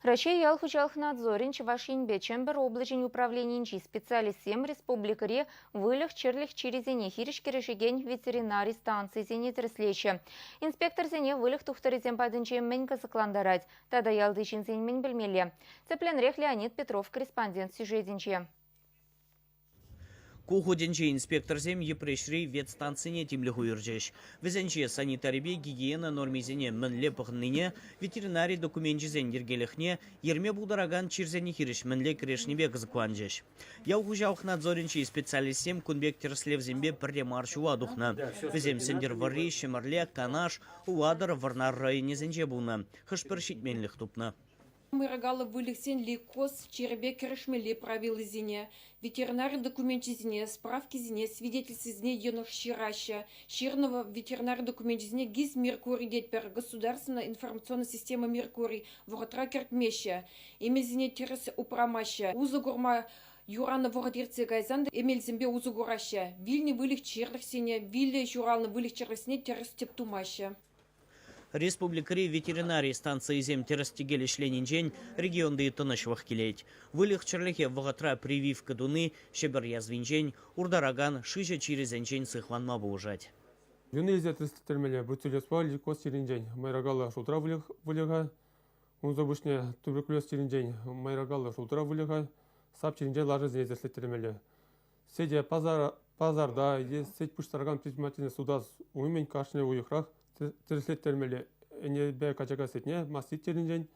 Раҫҫей ял хуҫалӑх надзорӗн Чӑваш Енпе Чӗмпӗр облаҫӗн управленийӗнчи специалистсем республикӑри выльӑх-чӗрлӗх чирӗсене хирӗҫ кӗрешекен ветеринари станцийӗсене тӗрӗслеҫҫӗ. Инспекторсене выльӑх тухтӑрӗсем патӗнче мӗн кӑсӑклантарать тата ялти ҫынсен мӗн пӗлмелле? Тӗплӗнрех Леонид Петров корреспондент сюжетӗнче. Ку хутӗнче инспекторсем Йӗпреҫри ветстанцине тимлӗх уйӑрчӗҫ. Вӗсенче санитарипе гигиена нормисене мӗнле пӑхӑннине, ветеринари докуменчӗсен йӗркелӗхне, ерме пултаракан чирсене хирӗҫ мӗнле кӗрешнипе кӑсӑкланчӗҫ. Ял хуҫалӑх надзорӗнчи специалистсем кун пек тӗрӗслевсемпе пӗрре мар ҫула тухнӑ. Вӗсем Сӗнтӗрвӑрри, Ҫӗмӗрле, Канаш, Улатӑр, Вӑрнар районӗсенче пулнӑ. Хӑш-пӗр ҫитменлӗх тупнӑ. Мӑйракаллӑ выльӑхсен лейкоз чирӗпе кӗрешмелли правилисене, ветеринари докуменчӗсене, справкисене, свидетельствӑсене йӑнӑш ҫыраҫҫӗ. Ҫырнӑ ветеринари докуменчӗсене ГИС Меркурий тетпӗр, Государственная информационная система Меркурий, вӑхӑтра кӗртмеҫҫӗ. Эмелсене тӗрӗс упрамаҫҫӗ. Усӑ курма юранӑ вӑхӑт иртсе кайсан та эмелсемпе усӑ кураҫҫӗ. Вилнӗ выльӑх-чӗрлӗхсене, вилӗ ҫуралнӑ выльӑх-чӗрлӗхсене тӗрӗс тӗп тумаҫҫӗ. Республикӑри ветеринари станцийӗсем тӗрӗс-тӗкел ӗҫленинчен регионти тӑнӑҫлӑх килет. Выльӑх-чӗрлӗхе вӑхӑтра прививка туни Ҫӗпӗр язвинчен, уртаракан шыҫӑ чирӗсенчен сыхланма пулӑшать. Юн илсе тӗрӗслеттермелле бруцеллезпа лейкоз чирӗнчен мӑйракаллӑ шултра выльӑха, унсӑр пуҫне туберкулез чирӗнчен мӑйракаллӑ шултра выльӑха, сап чирӗнчен лашасене тӗрӗслеттермелле. Сӗте пасарта е сӗт пуҫтаракан предпринимательсене сутас умӗн кашни уйӑхрах тӗрӗслеттермелле. Ӗнепе качака сӗтне мастит чирӗнчен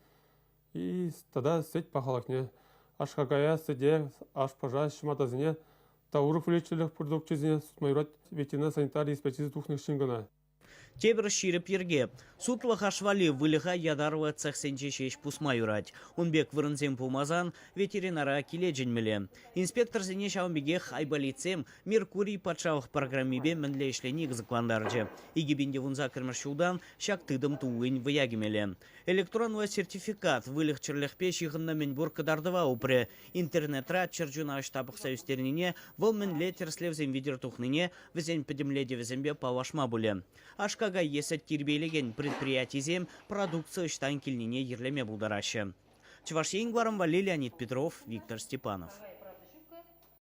тата сӗт пахалӑхне, аш-какая, сӗте, аш-пӑша, ҫӑмартасене тата урӑх выльӑх-чӗрлӗх продукчӗсене сутма юрать ветеринар-санитари экспертизи тухнӑ хыҫҫӑн кӑна. Тепӗр ҫирӗп йӗрке. Сутлӑх аш валли выльӑха ятарлӑ цехсенче ҫеҫ пусма юрать. Ун пек вырӑнсем пулмасан ветеринара киле чӗнмелле. Инспекторсене ҫавӑн пекех айболитсем Меркурий патшалӑх программипе мӗнле ӗҫлени кӑсӑклантарчӗ. 2018 ҫултан ҫак тытӑм туллин вӑя кӗмелле. Электронлӑ сертификат выльӑх-чӗрлӗхпе ҫыхӑннӑ мӗнпур кӑтартӑва упрӗ. Интернетра чӗрчуна ӑҫта пӑхса ӳстернине, вӑл мӗнле тӗрӗслевсем витӗр тухнине вӗсен пӗтӗмлетӗвӗсемпе паллашма пулӗ. Аш-какай е сӗт тирпейлекен предприятисем продукци ӑҫтан килнине йӗрлеме пултараҫҫӗ. Чӑваш Ен кӑларӑм валли Леонид Петров, Виктор Степанов.